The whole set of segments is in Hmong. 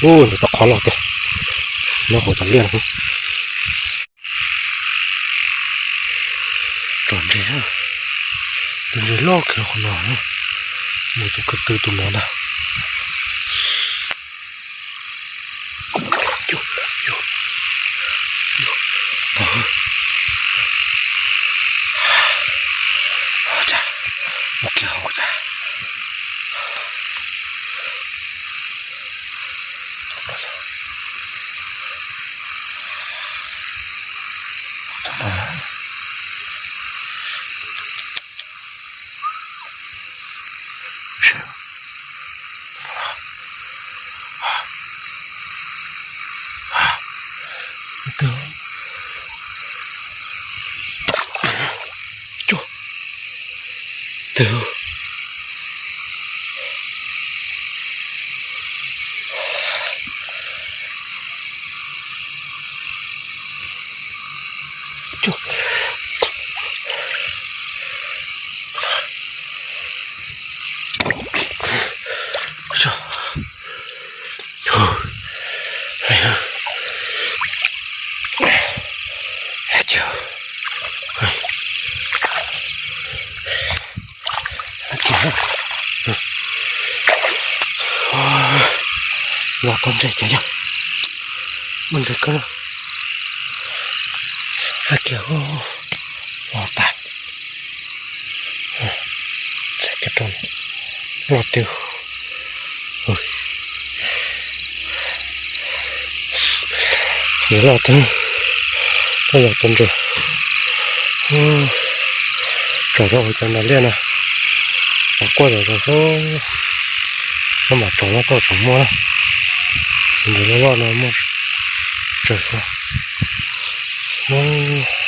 Ua, nws tau qhov loj tiag, nyob hauv cov liaj no. Tsom ntses, tus ntses loj kiag qhov no, mus tus ko tw tus no ntag. Los tau ntses cov yog, muaj ntses kawg. Hais tias los tas, txhais cov rau los twg, los twg, los tau ntses. Tsom rau hauv cov ntas liaj na, los kuaj rau xwb, no mas tsom loj toj tsom muaj na. Ntses loj loj no muaj tsawg xwb.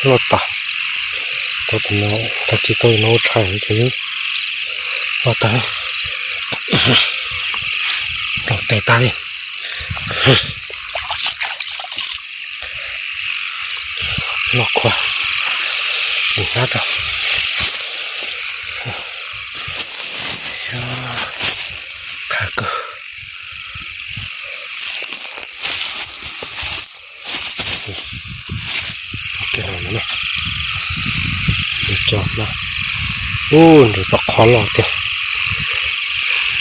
Loj tas, tau tus no, tag kis tau no ua tshais ces loj tas, los tes tag li. Loj khuav, mus hnab rau. Khav kawg. Cov no, ub, nrog tau qhov loj tiag,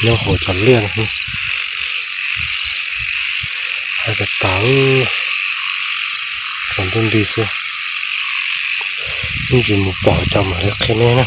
nyob hauv cov liaj no. Hais tias tas, tsaus ntuj nti xwb, ib ntsis mus pom cov mam li qhia nej na.